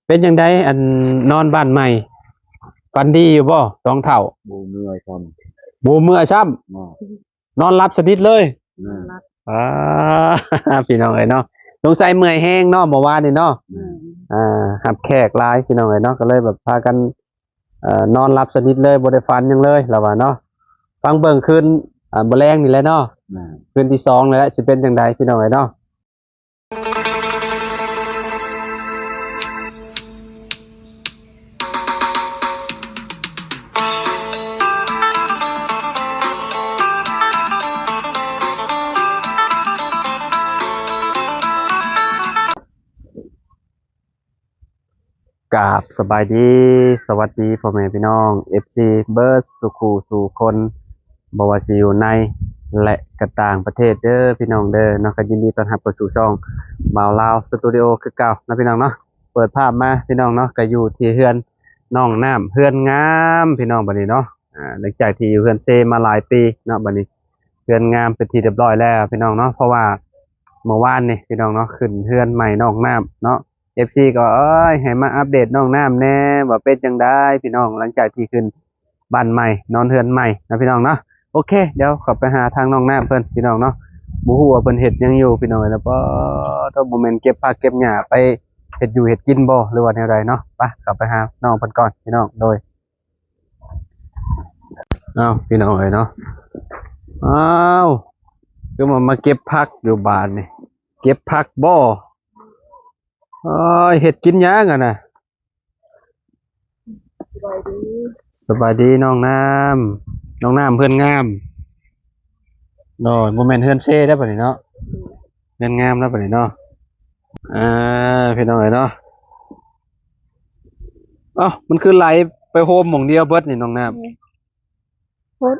ເປັນຈັ່ງໃດ ອັນນອນບ້ານໃໝ່ ຝັນດີຢູ່ບໍ່ສອງເຖົ້າ? ບໍ່ເມື່ອຍຊ້ຳ ບໍ່ເມື່ອຍຊ້ຳ ນອນຫຼັບສະໜິດເລີຍ. ແມ່ນ ອ່າ ພີ່ນ້ອງເອີຍເນາະ ສົງໄສເມື່ອຍແຮງເນາະ ເມື່ອວານນີ້ເນາະ. ແມ່ນ ອ່າ ຮັບແຂກຫຼາຍ ພີ່ນ້ອງເອີຍເນາະ ກໍເລີຍແບບພາກັນ ເອີ ນອນຫຼັບສະໜິດເລີຍ ບໍ່ໄດ້ຝັນຫຍັງເລີຍ ລາວວ່າເນາະ. ຟັງເບິ່ງຄືນ ອ່າ ມື້ແລງນີ້ແຫຼະເນາະ. ແມ່ນ ຄືນທີສອງນີ້ແຫຼະ ຊິເປັນຈັ່ງໃດ ພີ່ນ້ອງເອີຍເນາະ. ກາບສະບາຍດີ ສະຫວັດດີພໍ່ແມ່ພີ່ນ້ອງ ເອັຟຊີ ເບິດສູ່ຄູ່ສູ່ຄົນ ບໍ່ວ່າຊິຢູ່ໃນ ແລະ ກະຕ່າງປະເທດເດີພີ່ນ້ອງເດີເນາະ. ກໍຍິນດີຕ້ອນຮັບເຂົ້າສູ່ຊ່ອງບ່າວລາວສະຕູດິໂອຄືເກົ່າເນາະ ພີ່ນ້ອງເນາະ. ເປີດພາບມາພີ່ນ້ອງເນາະ ກໍຢູ່ທີ່ເຮືອນນ້ອງນ້ຳ ເຮືອນງາມພີ່ນ້ອງ ບັດນີ້ເນາະ. ອ່າ ຫຼັງຈາກທີ່ຢູ່ເຮືອນເຊມາຫຼາຍປີເນາະ ບັດນີ້ເຮືອນງາມເປັນທີ່ຮຽບຮ້ອຍແລ້ວພີ່ນ້ອງເນາະ. ເພາະວ່າເມື່ອວານນີ້ພີ່ນ້ອງເນາະ ຂຶ້ນເຮືອນໃໝ່ນ້ອງນ້ຳເນາະ ເອັຟຊີ ກໍ ເອີຍ ໃຫ້ມາອັບເດດນ້ອງນ້ຳແດ່ ວ່າເປັນຈັ່ງໃດພີ່ນ້ອງ ຫຼັງຈາກທີ່ຂຶ້ນບ້ານໃໝ່ ນອນເຮືອນໃໝ່ເນາະ ພີ່ນ້ອງເນາະ. ໂອເຄ ດຽວເຂົ້າໄປຫາທາງນ້ອງນ້ຳເພິ່ນ ພີ່ນ້ອງເນາະ. ບໍ່ຮູ້ວ່າເພິ່ນເຮັດຫຍັງຢູ່ ພີ່ນ້ອງເອີຍເນາະ. ປາດໂທ້ ບໍ່ແມ່ນເກັບຜັກເກັບຫຍ້າໄປເຮັດຢູ່ເຮັດກິນບໍ່ ຫຼືວ່າແນວໃດເນາະ. ໄປ ເຂົ້າໄປຫານ້ອງເພິ່ນກ່ອນ ພີ່ນ້ອງ. ໂດຍ ອ້າວ ພີ່ນ້ອງເອີຍເນາະ ອ້າວ ຄືມາ ມາເກັບຜັກຢູ່ບາດນີ້ ເກັບຜັກບໍ່? ໂອ້ຍ ເຮັດກິນຫຍັງຫັ້ນນະ? ສະບາຍດີ ສະບາຍດີນ້ອງນ້ຳ ນ້ອງນ້ຳເຮືອນງາມ. ໂດຍ ບໍ່ແມ່ນເຮືອນເຊແລ້ວບັດນີ້ເນາະ ເຮືອນງາມແລ້ວບັດນີ້ເນາະ. ອ່າ ພີ່ນ້ອງເອີຍເນາະ ເອົ້າ ມັນຄືໄຫຼໄປໂຮມໝ່ອງດຽວເບິດນີ້ນ້ອງນ້ຳ? ອືມ ຫົດ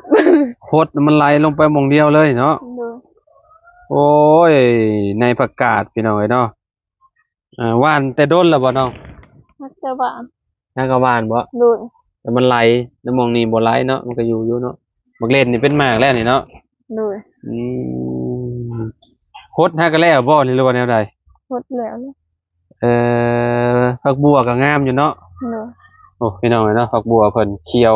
ຫົດ ມັນໄຫຼລົງໄປໝ່ອງດຽວເລີຍເນາະ. ໂດຍ ໂອ້ຍ ໃນຜັກກາດ ພີ່ນ້ອງເອີຍເນາະ. ອ່າ ຫວ່ານແຕ່ດົນແລ້ວບໍ່ນ້ອງ? ຫາກະຫວ່ານ ຫາກະຫວ່ານບໍ່? ໂດຍ ແຕ່ມັນໄຫຼ ໃນໝ່ອງນີ້ບໍ່ໄຫຼເນາະ ມັນກໍຢູ່ຢູ່ເນາະ. ໝາກເລັ່ນນີ້ເປັນໝາກແລ້ວນີ້ເນາະ. ໂດຍ ອືມ ຫົດຫາກະແລ້ວບໍ່ນີ້ ຫຼືວ່າແນວໃດ? ຫົດແລ້ວ ເອີ ຜັກບົ່ວກໍງາມຢູ່ເນາະ. ໂດຍ ໂອ້ ພີ່ນ້ອງເອີຍເນາະ ຜັກບົ່ວເພິ່ນຂຽວ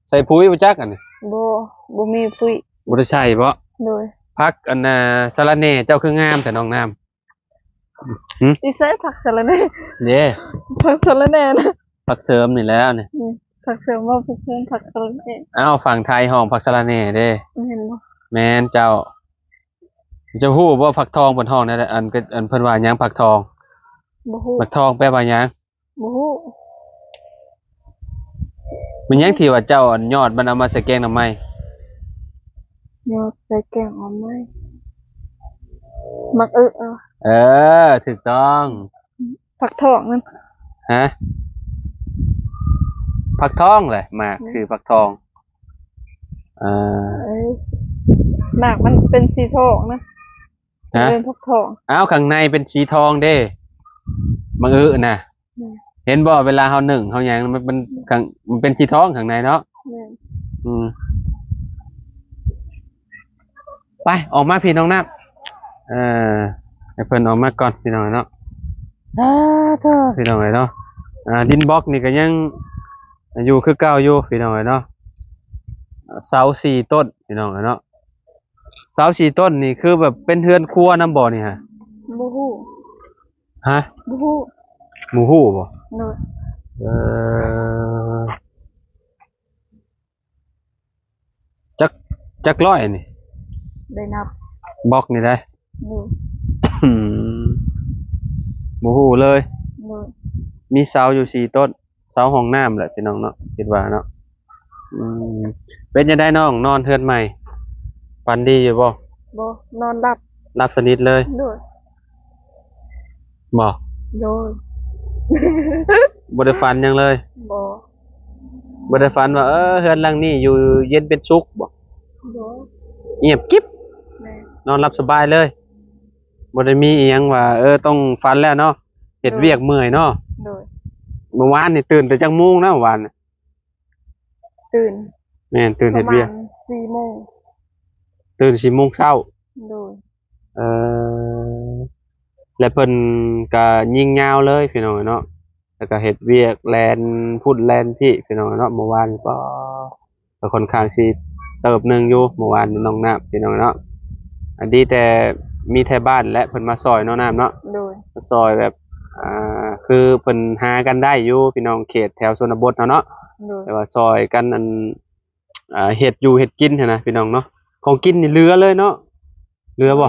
ໃສ່ປຸ໋ຍບໍ່ຈັກອັນນີ້? ບໍ່ ບໍ່ມີປຸ໋ຍ ບໍ່ໄດ້ໃສ່ບໍ່? ໂດຍ ຜັກອັນນ່າ ສະລະແໜ່ເຈົ້າຄືງາມແທ້ນ້ອງນ້ຳ? ຫຶ ຢູ່ໃສຜັກສະລະແໜ່? ເດ້ ຜັກສະລະແໜ່ນະ ຜັກເສີມນີ້ແຫຼະນີ້. ອືມ ຜັກເສີມ ເວົ້າຜັກເສີມ ຜັກສະລະແໜ່. ອ້າວ ຝັ່ງໄທຮ້ອງຜັກສະລະແໜ່ເດ້. ແມ່ນບໍ່? ແມ່ນເຈົ້າ. ເຈົ້າຮູ້ບໍ່ ຜັກທອງເພິ່ນຮ້ອງແນວໃດ? ອັນ ອັນເພິ່ນວ່າຫຍັງ ຜັກທອງ? ບໍ່ຮູ້. ຜັກທອງແປວ່າຫຍັງ? ບໍ່ຮູ້. ແມ່ນຫຍັງທີ່ວ່າເຈົ້າ ອັນ ຍອດມັນເອົາມາໃສ່ແກງໜໍ່ໄມ້? ຍອດໃສ່ແກງໜໍ່ໄມ້ ໝາກອຶ. ເອີ ຖືກຕ້ອງ. ຜັກທອງນັ້ນ ຮະ? ຜັກທອງແຫຼະ ໝາກ ອືມ ຊື່ຜັກທອງ. ເອີ ໝາກມັນເປັນສີທອງນະ. ຮະ? ເອີ້ນຜັກທອງ. ອ້າວ ຂ້າງໃນເປັນສີທອງເດ້ ໝາກອຶນະ. ອືມ ເຫັນບໍ່ ເວລາເຮົາໜຶ້ງເຮົາຫຍັງ ມັນ ມັນ ອືມ ຂ້າງ ມັນເປັນສີທອງຂ້າງໃນເນາະ. ແມ່ນ. ອືມ ໄປ ອອກມາພີ້ນ້ອງນ້ຳ. ເອີ ໃຫ້ເພິ່ນອອກມາກ່ອນ ພີ່ນ້ອງເນາະ. ສາທຸ ພີ່ນ້ອງເອີຍເນາະ. ອ່າ ດິນບລັອກນີ້ກໍຍັງຢູ່ຄືເກົ່າຢູ່ ພີ່ນ້ອງເອີຍເນາະ. ເສົາສີ່ຕົ້ນ ພີ່ນ້ອງເອີຍເນາະ. ເສົາສີ່ຕົ້ນນີ້ຄືແບບເປັນເຮືອນຄົວນຳບໍ່ນີ້ຮະ? ບໍ່ຮູ້. ຮະ? ບໍ່ຮູ້. ບໍ່ຮູ້ບໍ່? ໂດຍ. ເອີ ຈັກ ຈັກຮ້ອຍນີ້? ໄດ້ນັບ ບລັອກນີ້ໄດ໋? ໂດຍ. ອືມ ບໍ່ຮູ້ເລີຍ. ໂດຍ. ມີເສົາຢູ່ສີ່ຕົ້ນ ເສົາຫ້ອງນ້ຳແຫຼະ ພີ່ນ້ອງເນາະ ຄິດວ່າເນາະ. ອືມ ເປັນຈັ່ງໃດນ້ອງ ນອນເຮືອນໃໝ່ ຝັນດີຢູ່ບໍ່? ບໍ່ ນອນຫຼັບ ຫຼັບສະໜິດເລີຍ. ໂດຍ. ບໍ່? ໂດຍ. ບໍ່ໄດ້ຝັນຫຍັງເລີຍ? ບໍ່. ບໍ່ໄດ້ຝັນວ່າ ເອີ ເຮືອນຫຼັງນີ້ຢູ່ເຢັນເປັນສຸກບໍ່? ບໍ່. ງຽບກິບ. ແມ່ນ. ນອນຫຼັບສະບາຍເລີຍ ບໍ່ໄດ້ມີອີ່ຫຍັງວ່າ ເອີ ຕ້ອງຝັນແລ້ວເນາະ ເຮັດວຽກເມື່ອຍເນາະ. ໂດຍ. ເມື່ອວານນີ້ຕື່ນແຕ່ຈັກໂມງນະ ເມື່ອວານ? ຕື່ນ ແມ່ນ ຕື່ນເຮັດວຽກ ປະມານສີ່ໂມງ ຕື່ນສີ່ໂມງເຊົ້າ. ໂດຍ. ເອີ ແລະເພິ່ນກະຍິງຍາວເລີຍ ພີ່ນ້ອງເນາະ. ແລ້ວກໍເຮັດວຽກແລ່ນພຸ້ນແລ່ນພີ້ ພີ່ນ້ອງເນາະ. ເມື່ອວານນີ້ ປາ ກໍຂ້ອນຂ້າງຊິເຕີບໜຶ່ງຢູ່ ເມື່ອວານນີ້ນ້ອງນ້ຳ ພີ່ນ້ອງເນາະ. ອັນດີແຕ່ມີແຖວບ້ານແຫຼະເພິ່ນມາຊ່ອຍເນາະ ນ້ຳເນາະ. ໂດຍ ມາຊ່ອຍແບບ ອ່າ ຄືເພິ່ນຫາກັນໄດ້ຢູ່ ພີ່ນ້ອງ ເຂດແຖວຊົນນະບົດເຮົາເນາະ. ໂດຍ ແຕ່ວ່າຊ່ອຍກັນ ອັນ ອ່າ ເຮັດຢູ່ເຮັດກິນຫັ້ນນະ ພີ່ນ້ອງເນາະ. ຂອງກິນນີ້ເຫຼືອເລີຍເນາະ ເຫຼືອບໍ່?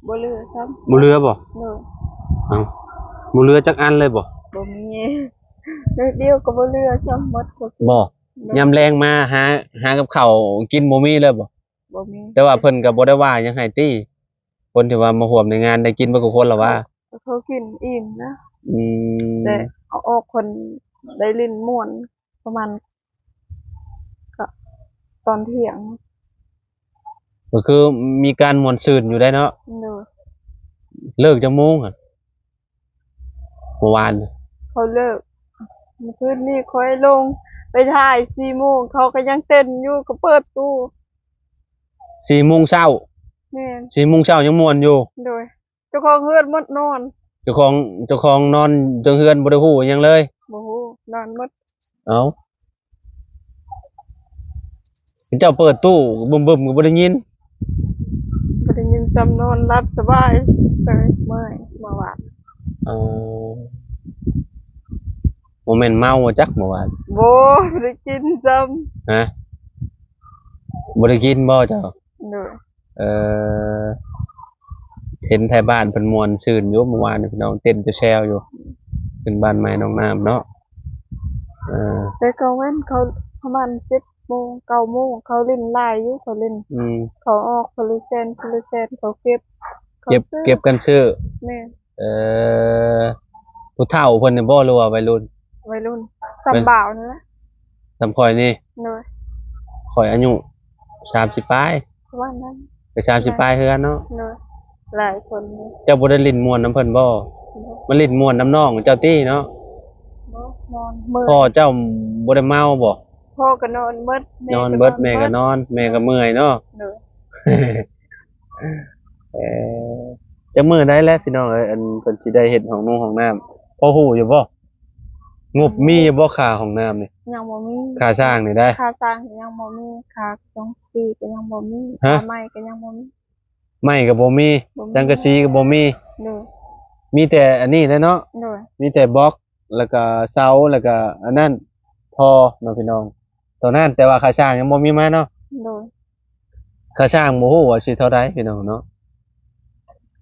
ບໍ່ເຫຼືອ ບໍ່ເຫຼືອຊ້ຳ ບໍ່ເຫຼືອບໍ່? ໂດຍ ເອົ້າ ບໍ່ເຫຼືອຈັກອັນເລີຍບໍ່? ບໍ່ມີ ໜ້ອຍດຽວກໍບໍ່ເຫຼືອຊ້ຳ ໝົດກໍກິນ. ບໍ່ ໂດຍ ຍາມແລງມາຫາ ຫາກັບເຂົ້າກິນບໍ່ມີເລີຍບໍ່? ບໍ່ມີ ແຕ່ວ່າເພິ່ນກໍບໍ່ໄດ້ວ່າຫຍັງໃຫ້ຕິ ຄົນທີ່ວ່າມາຮ່ວມໃນງານໄດ້ກິນເບິດທຸກຄົນລະວ່າ? ໂດຍ ເຂົາກິນອີ່ມນະ. ອືມ ແຕ່ເອົາອອກ ເພິ່ນໄດ້ຫຼິ້ນມ່ວນປະມານ ກະຕອນທ່ຽງ ກໍຄືມີການມ່ວນຊື່ນຢູ່ໄດ໋ເນາະ. ໂດຍ ເລີກຈັກໂມງຫັ້ນ ເມື່ອວານ? ເຂົາເລີກ ມື້ຄືນນີ້ຂ້ອຍລົງໄປຖ່າຍສີ່ໂມງ ເຂົາກໍຍັງເຕັ້ນຢູ່ ກໍເປີດຕູ້ສີ່ໂມງເຊົ້າ. ແມ່ນ ສີ່ໂມງເຊົ້າຍັງມ່ວນຢູ່. ໂດຍ ເຈົ້າຂອງເຮືອນໝົດນອນ ເຈົ້າຂອງ ເຈົ້າຂອງນອນເທິງເຮືອນ ບໍ່ໄດ້ຮູ້ຫຍັງເລີຍ? ບໍ່ຮູ້ ນອນໝົດ. ເອົ້າ ເຈົ້າເປີດຕູ້ບຶ້ມໆ ກໍບໍ່ໄດ້ຍິນ? ບໍ່ໄດ້ຍິນຊ້ຳ ນອນຫຼັບສະບາຍ ເອີຍ ເມື່ອຍ ເມື່ອວານ. ເອີ ບໍ່ແມ່ນເມົາບໍ່ຈັກເມື່ອວານ? ບໍ່ ບໍ່ໄດ້ກິນຊ້ຳ. ຮະ ບໍ່ໄດ້ກິນບໍ່ເຈົ້າ? ໂດຍ ເອີ ເຫັນໄທບ້ານເພິ່ນມ່ວນຊື່ນຢູ່ເມື່ອວານນີ້ ພີ່ນ້ອງ ເຕັ້ນແຊວຢູ່ ຂຶ້ນບ້ານໃໝ່ນ້ອງນ້ຳເນາະ. ເອີ ແຕ່ກາງເວັນເຂົາປະມານເຈັດໂມງ ເກົ້າໂມງ ເຂົາຫຼິ້ນຫຼາຍຢູ່ ເຂົາຫຼິ້ນ ອືມ ເຂົາອອກຄົນລະແສນ ຄົນລະແສນ ເຂົາເກັບ ເຂົາເກັບ ເກັບກັນຊື້. ແມ່ນ ເອີ ຜູ້ເຖົ້າເພິ່ນນີ້ບໍ່ ຫຼືວ່າໄວລຸ້ນ? ໄວລຸ້ນ ສ່ຳບ່າວນີ້ແຫຼະ ສ່ຳຂ້ອຍນີ້. ໂດຍ ຂ້ອຍອາຍຸສາມສິບປາຍ ປະມານນັ້ນ ກໍສາມສິບປາຍເຮືອນເນາະ. ໂດຍ ຫຼາຍຄົນຢູ່. ເຈົ້າບໍ່ໄດ້ຫຼິ້ນມ່ວນນຳເພິ່ນບໍ່? ບໍ່ ມາຫຼິ້ນມ່ວນນຳນ້ອງເຈົ້າຕິເນາະ. ບໍ່ ນອນເມີຍ. ພໍ່ເຈົ້າບໍ່ໄດ້ເມົາບໍ່? ພໍ່ກໍນອນເບິດ ແມ່ ນອນເບິດ ແມ່ກໍນອນ ແມ່ກໍເມື່ອຍເນາະ. ໂດຍ ເອີ ຈັກມື້ໃດແຫຼະພີ່ນ້ອງເອີຍ ອັນເພິ່ນຊິໄດ້ເຮັດຫ້ອງນຸງຫ້ອງນ້ຳ ພໍຮູ້ຢູ່ບໍ່? ງົບມີຢູ່ບໍ່ຄ່າຫ້ອງນ້ຳນີ້? ຍັງບໍ່ມີ ຄ່າສ້າງນີ້ໄດ໋? ຄ່າສ້າງຍັງບໍ່ມີ ຄ່າສັງກະສີກໍຍັງບໍ່ມີ. ຮະ ຄ່າໄມ້ກໍຍັງບໍ່ມີ. ໄມ້ກໍບໍ່ມີ ບໍ່ມີ ສັງກະສີກໍບໍ່ມີ. ໂດຍ ມີແຕ່ອັນນີ້ແຫຼະເນາະ. ໂດຍ ມີແຕ່ບລັອກ ແລ້ວກໍເສົາ ແລ້ວກໍອັນນັ້ນພໍເນາະພີ່ນ້ອງ ເທົ່ານັ້ນ. ແຕ່ວ່າຄ່າສ້າງຍັງບໍ່ມີມາເນາະ. ໂດຍ ຄ່າສ້າງບໍ່ຮູ້ວ່າຊິເທົ່າໃດພີ່ນ້ອງເນາະ.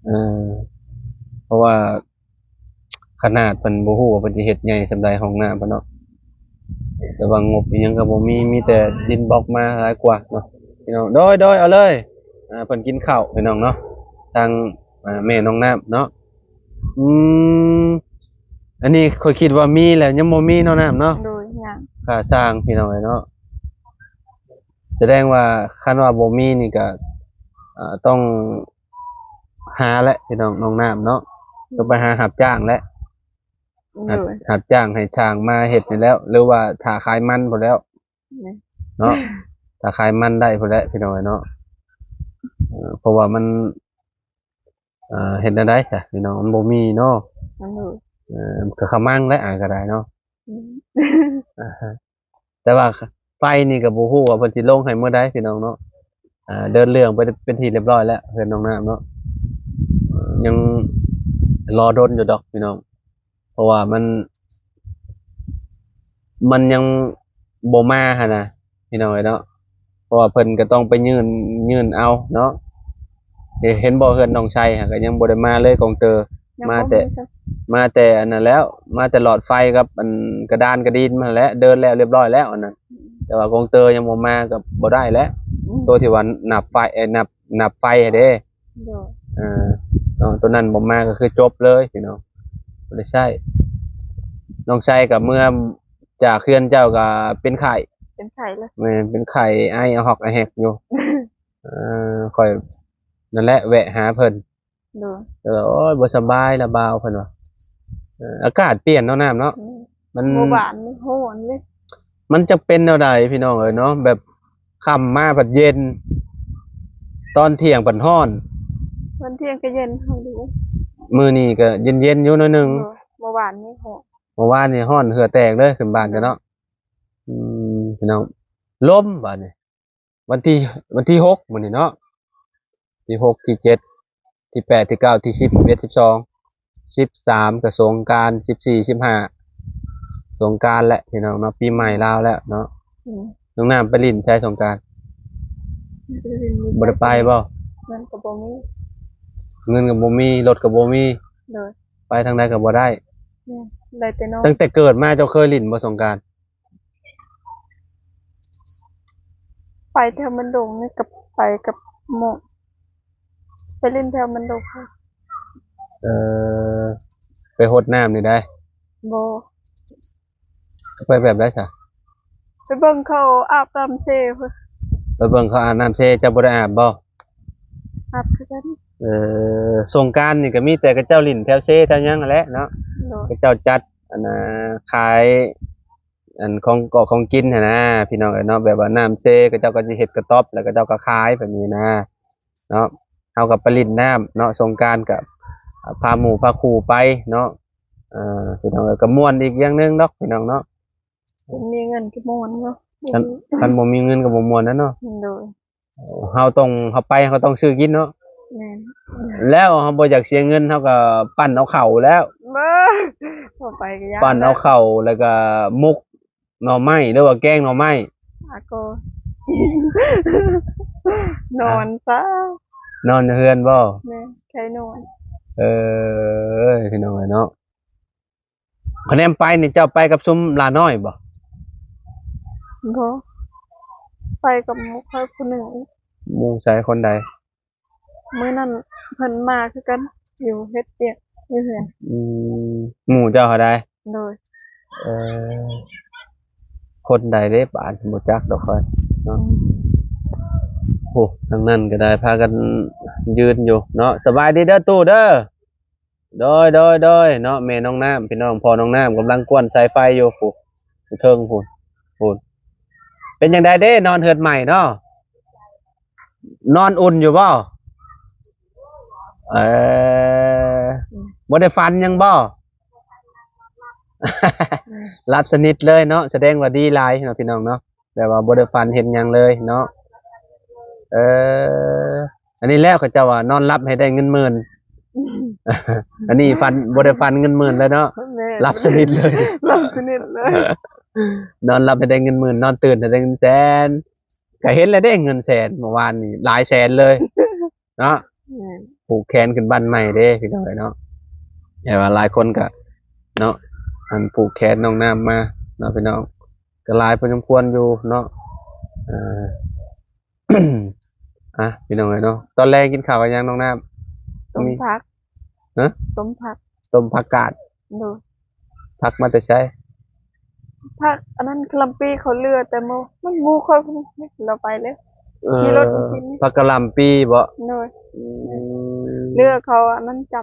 ເອີ ເພາະວ່າຂະໜາດເພິ່ນບໍ່ຮູ້ວ່າເພິ່ນຊິເຮັດໃຫຍ່ສ່ຳໃດຫ້ອງນ້ຳເພິ່ນເນາະ ແຕ່ວ່າງົບອີ່ຫຍັງກໍບໍ່ມີ ມີແຕ່ດິນບລັອກມາຫຼາຍກວ່າເນາະພີ່ນ້ອງ. ໂດຍ ໂດຍ ເອົາເລີຍ ອ່າ ເພິ່ນກິນເຂົ້າພີ່ນ້ອງເນາະ ທາງ ອ່າ ແມ່ນ້ອງນ້ຳເນາະ. ອືມ ອັນນີ້ຂ້ອຍຄິດວ່າມີແລ້ວ ຍັງບໍ່ມີເນາະນ້ຳເນາະ. ໂດຍ ຍັງ ຄ່າສ້າງພີ່ນ້ອງເອີຍເນາະ. ສະແດງວ່າຄັນວ່າບໍ່ມີນີ້ກໍ ເອີ ຕ້ອງຫາແຫຼະພີ່ນ້ອງ ນ້ອງນ້ຳເນາະ ຕ້ອງໄປຫາຮັບຈ້າງແຫຼະ. ໂດຍ ຮັບ ຮັບຈ້າງໃຫ້ຊ່າງມາເຮັດນີ້ແລ້ວ ຫຼືວ່າຖ້າຂາຍມັນພຸ້ນແລ້ວ ແມ່ນ ເນາະ ຖ້າຂາຍມັນໄດ້ພຸ້ນແຫຼະພີ່ນ້ອງເອີຍເນາະ. ເອີ ເພາະວ່າມັນ ເອີ ເຮັດແນວໃດຊະພີ່ນ້ອງ ມັນບໍ່ມີເນາະ. ໂດຍ ເອີ ກໍຂະມັງແຫຼະ ອາ ກໍໄດ້ເນາະ. ອືມ ອ່າ ແຕ່ວ່າໄຟນີ້ກໍບໍ່ຮູ້ວ່າເພິ່ນຊິລົງໃຫ້ມື້ໃດພີ່ນ້ອງເນາະ. ອ່າ ເດີນເລື່ອງໄປເປັນທີ່ຮຽບຮ້ອຍແລ້ວ ເຮືອນນ້ອງນ້ຳເນາະ ຍັງລໍດົນຢູ່ດອກພີ່ນ້ອງ ເພາະວ່າມັນ ມັນຍັງບໍ່ມາຫັ້ນນະພີ່ນ້ອງເອີຍເນາະ. ເພາະວ່າເພິ່ນກໍຕ້ອງໄປຍື່ນ ຍື່ນເອົາເນາະ. ເຫັນບໍ່ ເຮືອນນ້ອງໄຊຫັ້ນກໍຍັງບໍ່ໄດ້ມາເລີຍ ກອງເຕີ ຍັງ ມາແຕ່ ບໍ່ມີ ມາແຕ່ອັນນັ້ນແລ້ວ ມາແຕ່ຫຼອດໄຟກັບອັນກະດານກະດິນມາຫັ້ນແຫຼະ ເດີນແລ້ວຮຽບຮ້ອຍແລ້ວອັນນັ້ນ. ອືມ ແຕ່ວ່າກອງເຕີຍັງບໍ່ມາກໍບໍ່ໄດ້ແຫຼະ. ອືມ ໂຕທີ່ວ່ານັບໄຟ ເອີ ນັບ ນັບໄຟຫັ້ນເດ້. ໂດຍ ເອີ ເນາະ ໂຕນັ້ນບໍ່ມາກໍຄືຈົບເລີຍພີ່ນ້ອງ ບໍ່ໄດ້ໃຊ້. ນ້ອງໄຊກໍເມື່ອຈາກເຮືອນເຈົ້າກໍເປັນໄຂ້ ເປັນໄຂ້ເລີຍ. ແມ່ນ ເປັນໄຂ້ ໄອອະຮອກອະແຮກຢູ່. ເອີ ຂ້ອຍນັ້ນແຫຼະແວະຫາເພິ່ນ. ໂດຍ ເອີ ໂອ້ຍ ບໍ່ສະບາຍລະບ່າວ ເພິ່ນວ່າ. ເອີ ອາກາດປ່ຽນເນາະ ນ້ຳເນາະ. ອືມ ມັນ ເມື່ອວານນີ້ຮ້ອນເດ້ ມັນຈັກເປັນແນວໃດພີ່ນ້ອງເອີຍເນາະ ແບບຄ່ຳມາພັດເຢັນ ຕອນທ່ຽງພັດຮ້ອນ. ຕອນທ່ຽງກໍເຢັນເຮົາຢູ່ ມື້ນີ້ກໍເຢັນໆຢູ່ໜ້ອຍໜຶ່ງ. ໂດຍ ເມື່ອວານນີ້ຮ້ອນ. ມື້ວານນີ້ຮ້ອນເຫື່ອແຕກເລີຍ ຂຶ້ນບ້ານກັນເນາະ. ອືມ ພີ່ນ້ອງ ລົມບາດນີ້ ວັນທີ ວັນທີຫົກມື້ນີ້ເນາະ ທີຫົກ ທີເຈັດ ທີແປດ ທີເກົ້າ ທີສິບ ສິບເອັດ ສິບສອງ ສິບສາມ ກໍສົງການ ສິບສີ່ ສິບຫ້າ ສົງການແຫຼະ ພີ່ນ້ອງເນາະ ປີໃໝ່ລາວແລ້ວເນາະ. ອືມ ນ້ອງນ້ຳໄປຫຼິ້ນໃສສົງການ? ບໍ່ໄດ້ໄປບໍ່? ເງິນກໍບໍ່ມີ ເງິນກໍບໍ່ມີ ລົດກໍບໍ່ມີ ໂດຍ ໄປທາງໃດກໍບໍ່ໄດ້ ແມ່ນ ໄດ້ແຕ່ນອນ. ຕັ້ງແຕ່ເກີດມາເຈົ້າເຄີຍຫຼິ້ນບໍ່ສົງການ? ໄປແຖວມັນດົງນີ້ກໍໄປກັບໝູ່ ໄປຫຼິ້ນແຖວມັນດົງ. ເອີ ໄປຫົດນ້ຳນີ້ໄດ໋? ບໍ່. ໄປແບບໃດຊະ? ໄປເບິ່ງເຂົາອາບນ້ຳເຊພຸ້ນ. ໄປເບິ່ງເຂົາອາບນ້ຳເຊ ເຈົ້າບໍ່ໄດ້ອາບບໍ່? ອາບຄືກັນ. ເອີ ສົງການນີ້ກໍມີແຕ່ເຂົາເຈົ້າຫຼິ້ນແຖວເຊແຖວຫຍັງຫັ້ນແຫຼະເນາະ. ໂດຍ. ເຂົາເຈົ້າຈັດ ອັນນ່າ ຂາຍ ອັນຂອງກອກຂອງກິນຫັ້ນນະ ພີ່ນ້ອງເອີຍເນາະ ແບບວ່ານ້ຳເຊ ເຂົາເຈົ້າກໍຊິເຮັດກະຕ໋ອບ ແລ້ວເຂົາເຈົ້າກໍຂາຍແບບນີ້ນະເນາະ. ເຮົາກໍໄປຫຼິ້ນນ້ຳເນາະ ສົງການກໍພາໝູ່ພາຄູ່ໄປເນາະ. ເອີ ພີ່ນ້ອງເອີຍ ກໍມ່ວນອີກຢ່າງໜຶ່ງດອກ ພີ່ນ້ອງເນາະ. ຄັນມີເງິນກໍມ່ວນເນາະ ຄັນ ຄັນບໍ່ມີເງິນກໍບໍ່ມ່ວນນະເນາະ. ໂດຍ. ເຮົາຕ້ອງ ເຮົາໄປ ເຮົາຕ້ອງຊື້ກິນເນາະ. ແມ່ນ. ແລ້ວເຮົາບໍ່ຢາກເສຍເງິນ ເຮົາກໍປັ້ນເອົາເຂົ້າແລ້ວ. ບໍ່ ບໍ່ໄປກໍຢ່າ ປັ້ນເອົາເຂົ້າ ແລ້ວກໍໝົກໜໍ່ໄມ້ ຫຼືວ່າແກງໜໍ່ໄມ້ ອາໂກ ນອນຊະ ນອນຢູ່ເຮືອນບໍ່? ແມ່ນ ໃຄນອນ. ເອີ ພີ່ນ້ອງເອີຍເນາະ. ຄະແນນໄປນີ້ເຈົ້າໄປກັບຊຸມຫຼ້ານ້ອຍບໍ່? ບໍ່ ໄປກັບໝູ່ຂ້ອຍຜູ້ໜຶ່ງ. ໝູ່ໃສ ຄົນໃດ? ມື້ນັ້ນເພິ່ນມາຄືກັນ ຢູ່ເຮັດວຽກຢູ່ເຮືອນ. ອືມ ໝູ່ເຈົ້າຫັ້ນໃດ? ໂດຍ. ເອີ ຄົນໃດເດ້ບາດ ບໍ່ຈັກດອກຂ້ອຍເນາະ. ອືມ ໂອ້ ທາງນັ້ນກໍໄດ້ພາກັນຢືນຢູ່ເນາະ. ສະບາຍດີເດີຕູ້ເດີ. ໂດຍ ໂດຍ ໂດຍ ເນາະ ແມ່ນ້ອງນ້ຳ ພີ່ນ້ອງ ພໍ່ນ້ອງນ້ຳກຳລັງກວນສາຍໄຟຢູ່ພຸ້ນ ຢູ່ເທິງພຸ້ນ ພຸ້ນ. ເປັນຈັ່ງໃດເດ້ ນອນເຮືອນໃໝ່ເນາະ ນອນອຸ່ນຢູ່ບໍ່? ເອີ ບໍ່ໄດ້ຝັນຫຍັງບໍ່? ຫຼັບສະໜິດເລີຍເນາະ ສະແດງວ່າດີຫຼາຍເນາະ ພີ່ນ້ອງເນາະ. ແບບວ່າບໍ່ໄດ້ຝັນເຫັນຫຍັງເລີຍເນາະ. ເອີ ອັນນີ້ແຫຼະເຂົາເຈົ້າວ່າ ນອນຫຼັບໃຫ້ໄດ້ເງິນໝື່ນ. ອັນນີ້ຝັນ ບໍ່ໄດ້ຝັນເງິນໝື່ນເລີຍເນາະ. ແມ່ນ ຫຼັບສະໜິດເລີຍ ຫຼັບສະໜິດເລີຍ. ນອນຫຼັບໃຫ້ໄດ້ເງິນໝື່ນ ນອນຕື່ນໃຫ້ໄດ້ເງິນແສນ. ກໍເຫັນແລ້ວເດ້ ເງິນແສນ ເມື່ອວານນີ້ຫຼາຍແສນເລີຍ. ເນາະ. ແມ່ນ. ຜູກແຂນຂຶ້ນບ້ານໃໝ່ເດ້ພີ່ນ້ອງເອີຍເນາະ. ແຕ່ວ່າຫຼາຍຄົນກໍເນາະ ອັນຜູກແຂນນ້ອງນ້ຳມາເນາະ ພີ່ນ້ອງ ກໍຫຼາຍພໍສົມຄວນຢູ່ເນາະ. ເອີ ອ່ະ ພີ່ນ້ອງເອີຍເນາະ ຕອນແລງກິນເຂົ້າກັບຫຍັງນ້ອງນ້ຳ? ຕົ້ມຜັກ. ຮະ? ຕົ້ມຜັກ. ຕົ້ມຜັກກາດ. ໂດຍ. ຜັກມາແຕ່ໃສ? ຜັກອັນນັ້ນ ກະຫຼ່ຳປີເຂົາເຫຼືອແຕ່ໝູ່ ມັນໝູ່ຂ້ອຍລາວໄປເລີຍ. ເອີ ຂີ່ລົດມາກິນ. ຜັກກະຫຼ່ຳປີບໍ? ໂດຍ. ອືມ ເຫຼືອເຂົາອັນນັ້ນຈຳ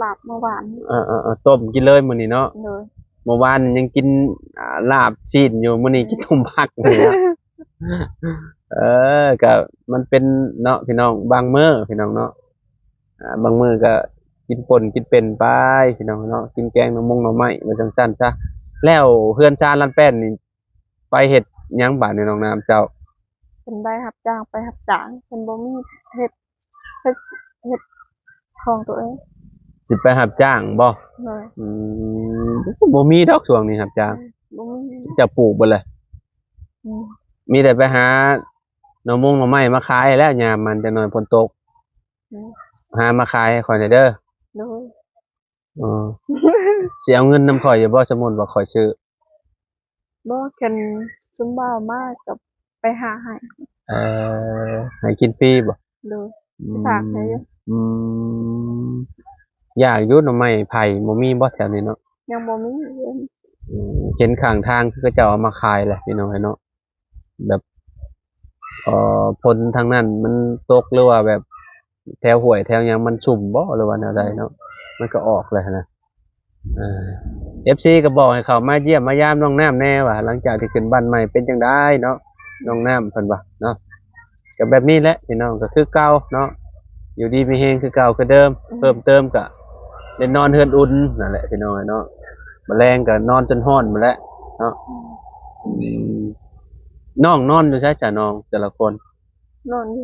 ລາບມື້ວານ. ເອີໆໆ ຕົ້ມກິນເລີຍມື້ນີ້ເນາະ. ໂດຍ. ມື້ວານຍັງກິນ ອ່າ ລາບຊີ້ນຢູ່ ມື້ນີ້ກິນ ອືມ ຕົ້ມຜັກນີ້ເນາະ. ເອີ ກະມັນເປັນເນາະ ພີ່ນ້ອງ ບາງມື້ ພີ່ນ້ອງເນາະ. ອ່າ ບາງມື້ກໍກິນປົ່ນກິນເປັນໄປພີ່ນ້ອງເນາະ ກິນແກງໜໍ່ມົງໜໍ່ໄມ້ວ່າຈັ່ງຊັ້ນຊະ. ແລ້ວເຮືອນຊານລານແປ້ນນີ້ໄປເຮັດຫຍັງບາດນີ້ນ້ອງນ້ຳເຈົ້າ? ເພິ່ນໄດ້ຮັບຈ້າງໄປຮັບຈ້າງ ເພິ່ນບໍ່ມີເຮັດ ເຮັດ ເຮັດຂອງຕົວເອງ. ຊິໄປຮັບຈ້າງບໍ? ໂດຍ. ອືມ ບໍ່ມີດອກຊ່ວງນີ້ຮັບຈ້າງ. ອືມ ບໍ່ມີ. ເຈົ້າປູກເບິດເລີຍ? ອືມ ມີແຕ່ໄປຫາໜໍ່ມົງໜໍ່ໄມ້ມາຂາຍແລ້ວ ຍາມມັນຈັກໜ້ອຍຝົນຕົກ. ອືມ ຫາມາຂາຍໃຫ້ຂ້ອຍແດ່ເດີ. ໂດຍ. ເອີ ຊິເອົາເງິນນຳຂ້ອຍຢູ່ບໍ່ ສົມມຸດວ່າຂ້ອຍຊື້? ບໍ່ ຄັນຊຸມບ່າວມາກໍໄປຫາໃຫ້. ເອີ ໃຫ້ກິນຟຣີບໍ? ໂດຍ. ອືມ ຝາກໃຫ້ຢູ່. ອືມ ຢາກຢູ່ໜໍ່ໄມ້ໄຜ່ ບໍ່ມີບໍແຖວນີ້ເນາະ? ຍັງບໍ່ມີ. ອືມ ເຫັນຂ້າງທາງຄືເຂົາເຈົ້າເອົາມາຂາຍແຫຼະ ພີ່ນ້ອງເອີຍເນາະ. ແບບ ເອີ ຝົນທາງນັ້ນມັນຕົກ ຫຼືວ່າແບບແຖວຫ້ວຍແຖວຫຍັງມັນຊຸ່ມບໍ ຫຼືວ່າແນວໃດເນາະ ມັນກໍອອກແລ້ວຫັ້ນນະ. ເອີ ເອັຟຊີກໍບອກໃຫ້ເຂົ້າມາຢ້ຽມມາຢາມນ້ອງນ້ຳແດ່ວ່າ ຫຼັງຈາກທີ່ຂຶ້ນບ້ານໃໝ່ເປັນຈັ່ງໃດເນາະ ນ້ອງນ້ຳ ເພິ່ນວ່າເນາະ. ກໍແບບນີ້ແຫຼະພີ່ນ້ອງ ກໍຄືເກົ່າເນາະ ຢູ່ດີມີແຮງຄືເກົ່າຄືເດີມ. ອືມ ເພີ່ມເຕີມກໍໄດ້ນອນເຮືອນອຸ່ນນັ້ນແຫຼະພີ່ນ້ອງເນາະ. ມື້ແລງກໍນອນຈົນຮ້ອນພຸ້ນແຫຼະເນາະ. ອືມ ອືມ ນ້ອງນອນຢູ່ໃສຊະ ນ້ອງແຕ່ລະຄົນ? ນອນຢູ່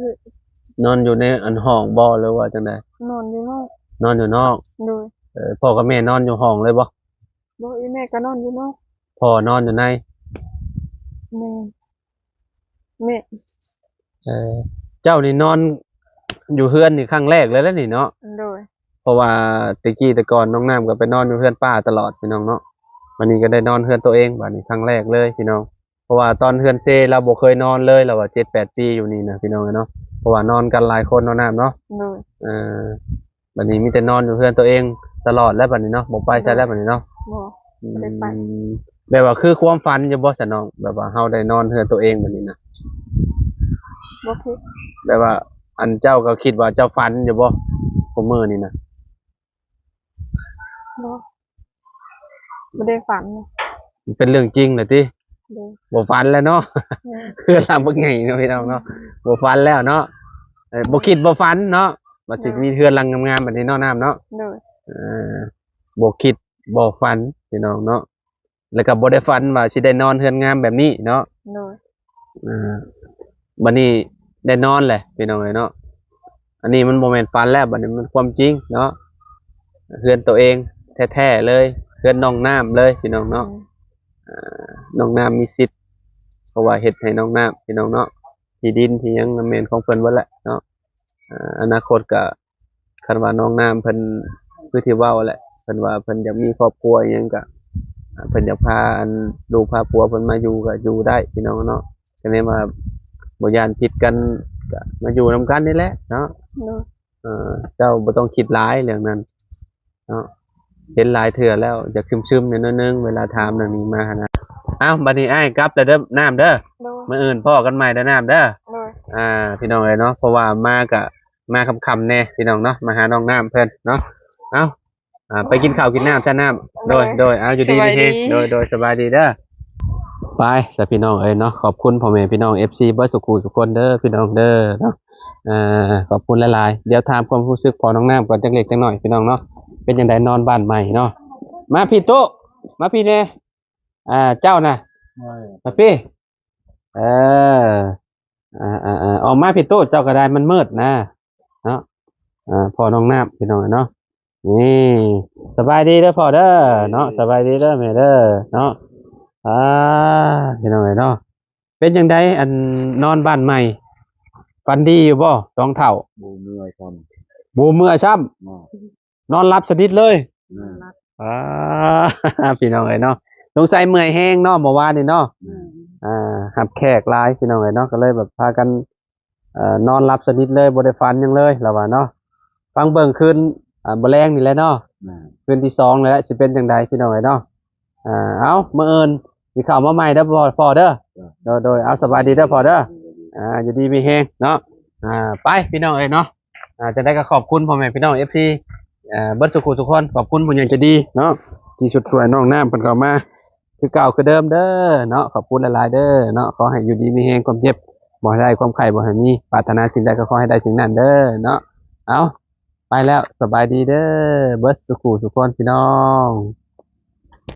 ນອນຢູ່ໃນອັນຫ້ອງບໍ່ ຫຼືວ່າຈັ່ງໃດ? ນອນຢູ່ນອກ. ນອນຢູ່ນອກ. ໂດຍ. ເອີ ພໍ່ກັບແມ່ນອນຢູ່ຫ້ອງເລີຍບໍ່? ບໍ່ ອີ່ແມ່ກໍນອນຢູ່ນອກ. ພໍ່ນອນຢູ່ໃນ. ແມ່ນ. ແມ່ນ. ເອີ ເຈົ້ານີ້ນອນຢູ່ເຮືອນນີ້ຄັ້ງແລກເລີຍລະນີ້ເນາະ? ໂດຍ. ເພາະວ່າແຕ່ກີ້ແຕ່ກ່ອນນ້ອງນ້ຳກໍໄປນອນຢູ່ເຮືອນປ້າຕະຫຼອດພີ່ນ້ອງເນາະ, ບັດນີ້ກໍໄດ້ນອນເຮືອນໂຕເອງ ບັດນີ້ຄັ້ງແລກເລີຍພີ່ນ້ອງ. ເພາະວ່າຕອນເຮືອນເຊລາວບໍ່ເຄີຍນອນເລີຍ ລາວວ່າເຈັດແປດປີຢູ່ນີ້ນະພີ່ນ້ອງເອີຍເນາະ, ເພາະວ່ານອນກັນຫຼາຍຄົນເນາະນ້ຳເນາະ. ໂດຍ. ເອີ ບັດນີ້ມີແຕ່ນອນຢູ່ເຮືອນໂຕເອງຕະຫຼອດແລ້ວບັດນີ້ເນາະ, ບໍ່ໄປໃສແລ້ວບັດນີ້ເນາະ? ບໍ່ ອືມ ບໍ່ໄດ້ໄປ. ແບບວ່າຄືຄວາມຝັນຢູ່ບໍ່ຊະນ້ອງ ແບບວ່າເຮົາໄດ້ນອນເຮືອນໂຕເອງບັດນີ້ນະ? ບໍ່ຄິດ. ແບບວ່າ ອັນເຈົ້າກໍຄິດວ່າເຈົ້າຝັນຢູ່ບໍ່ ຄຸມື້ນີ້ນະ? ບໍ່ ບໍ່ໄດ້ຝັນ. ມັນເປັນເລື່ອງຈິງລະຕິ? ໂດຍ. ບໍ່ຝັນແລ້ວເນາະ. ແມ່ນ. ເຮືອນຫຼັງບັກໃຫຍ່ເນາະພີ່ນ້ອງເນາະ, ບໍ່ຝັນແລ້ວເນາະ. ເອີ ບໍ່ຄິດບໍ່ຝັນເນາະ ວ່າຊິ ໂດຍ ມີເຮືອນຫຼັງງາມໆແບບນີ້ເນາະນ້ຳເນາະ. ໂດຍ. ເອີ ບໍ່ຄິດບໍ່ຝັນພີ່ນ້ອງເນາະ, ແລ້ວກໍບໍ່ໄດ້ຝັນວ່າຊິໄດ້ນອນເຮືອນງາມແບບນີ້ເນາະ. ໂດຍ. ເອີ ບັດນີ້ໄດ້ນອນແຫຼະພີ່ນ້ອງເອີຍເນາະ, ອັນນີ້ມັນບໍ່ແມ່ນຝັນແລ້ວ ບັດນີ້ມັນຄວາມຈິງເນາະ. ເຮືອນໂຕເອງແທ້ໆເລີຍ ເຮືອນນ້ອງນ້ຳເລີຍພີ່ນ້ອງເນາະ. ອືມ ເອີ ນ້ອງນ້ຳມີສິດ ເພາະວ່າເຮັດໃຫ້ນ້ອງນ້ຳພີ່ນ້ອງເນາະ, ທີ່ດິນທີ່ຫຍັງກໍແມ່ນຂອງເພິ່ນເບິດແຫຼະເນາະ. ເອີ ອະນາຄົດກໍ ຄັນວ່ານ້ອງນ້ຳເພິ່ນຄືທີ່ເວົ້າແຫຼະ ເພິ່ນວ່າເພິ່ນຢາກມີຄອບຄົວອີ່ຫຍັງກໍ ເພິ່ນຢາກພາອັນລູກພາຜົວເພິ່ນມາຢູ່ກໍຢູ່ໄດ້ພີ່ນ້ອງເນາະ. ກໍແນວວ່າບໍ່ຢ້ານຜິດກັນ ກໍມາຢູ່ນຳກັນນີ້ແຫຼະເນາະ. ໂດຍ. ເອີ ເຈົ້າບໍ່ຕ້ອງຄິດຫຼາຍເລື່ອງນັ້ນເນາະ, ເຫັນຫຼາຍເທື່ອແລ້ວຢາກຊຶມໆແດ່ໜ້ອຍໜຶ່ງ ເວລາຖາມເລື່ອງນີ້ມາຫັ້ນນະ. ເອົ້າ ບັດນີ້ອ້າຍກັບແລ້ວເດີນ້ຳເດີ. ໂດຍ. ມື້ອື່ນພໍ້ກັນໃໝ່ເດີນ້ຳເດີ. ໂດຍ. ອ່າ ພີ່ນ້ອງເອີຍເນາະ, ເພາະວ່າມາກະ ມາຄ່ຳໆແດ່ພີ່ນ້ອງເນາະ, ມາຫານ້ອງນ້ຳເພິ່ນເນາະ. ເອົ້າ ອ່າ ໄປກິນເຂົ້າກິນນ້ຳຊະນ້ຳ. ໂດຍ ໂດຍ ໂດຍ. ເອົາ ຢູ່ດີມີແຮງ. ໂດຍ ໂດຍ ສະບາຍດີເດີ. ໄປຊະພີ່ນ້ອງເອີຍເນາະ, ຂອບຄຸນພໍ່ແມ່ພີ່ນ້ອງເອັຟຊີເບິດສູ່ຄູ່ສູ່ຄົນເດີພີ່ນ້ອງເດີເນາະ. ເອີ ຂອບຄຸນຫຼາຍໆ. ດຽວຖາມຄວາມຮູ້ສຶກພໍ່ນ້ອງນ້ຳກ່ອນຈັກເລັກຈັກໜ້ອຍພີ່ນ້ອງເນາະ, ເປັນຈັ່ງໃດນອນບ້ານໃໝ່ເນາະ? ມາພີ່ຕູ້ ມາພີ່ແດ່. ອ່າ ເຈົ້ານະ ມາພີ່. ເອີ ອ່າໆໆ ອອກມາພີ່ຕູ້ ເຈົ້າກໍໄດ້ ມັນມືດນະເນາະ. ອ່າ ພໍ່ນ້ອງນ້ຳພີ່ນ້ອງເນາະ. ນີ້ ສະບາຍດີເດີພໍ່ເດີເນາະ, ສະບາຍດີເດີແມ່ເດີເນາະ. ອ່າ ພີ່ນ້ອງເອີຍເນາະ, ເປັນຈັ່ງໃດ ອັນ ນອນບ້ານໃໝ່ ຝັນດີຢູ່ບໍ່ສອງເຖົ້າ? ບໍ່ເມື່ອຍຊ້ຳ ບໍ່ເມື່ອຍຊ້ຳ. ນອນຫຼັບສະໜິດເລີຍ. ອືມ ອ່າ ພີ່ນ້ອງເອີຍເນາະ, ສົງໄສເມື່ອຍແຮງເນາະ ເມື່ອວານນີ້ເນາະ. ອືມ ອ່າ ຮັບແຂກຫຼາຍພີ່ນ້ອງເອີຍເນາະ, ກໍເລີຍແບບພາກັນ ເອີ ນອນຫຼັບສະໜິດເລີຍ ບໍ່ໄດ້ຝັນຫຍັງເລີຍລາວວ່າເນາະ. ຟັງເບິ່ງຄືນ ອ່າ ມື້ແລງນີ້ແຫຼະເນາະ. ອືມ ຄືນທີສອງນີ້ແຫຼະ ຊິເປັນຈັ່ງໃດພີ່ນ້ອງເອີຍເນາະ. ອ່າ ເອົາ ມື້ອື່ນຊິເຂົ້າມາໃໝ່ເດີພໍ່ເດີ. ໂດຍ ໂດຍ ເອົາ ສະບາຍດີເດີພໍ່ເດີ. ອ່າ ຢູ່ດີມີແຮງເນາະ. ອ່າ ໄປພີ່ນ້ອງເອີຍເນາະ. ອ່າ ຈັ່ງໃດກໍຂອບຄຸນພໍ່ແມ່ພີ່ນ້ອງເອັຟຊີ ເອີ ເບິດສູ່ຄູ່ສູ່ຄົນ, ຂອບຄຸນຜູ້ໃຫຍ່ໃຈດີເນາະ ທີ່ຊຸດຊ່ວຍນ້ອງນ້ຳເພິ່ນເຂົ້າມາ ຄືເກົ່າຄືເດີມເດີເນາະ. ຂອບຄຸນຫຼາຍໆເດີເນາະ, ຂໍໃຫ້ຢູ່ດີມີແຮງ, ຄວາມເຈັບບໍ່ໃຫ້ໄດ້, ຄວາມໄຂ້ບໍ່ໃຫ້ມີ, ປາດຖະໜາສິ່ງໃດກໍຂໍໃຫ້ໄດ້ສິ່ງນັ້ນເດີເນາະ. ເອົາ ໄປແລ້ວ, ສະບາຍດີເດີ ເບິດສູ່ຄູ່ສູ່ຄົນພີ່ນ້ອງ.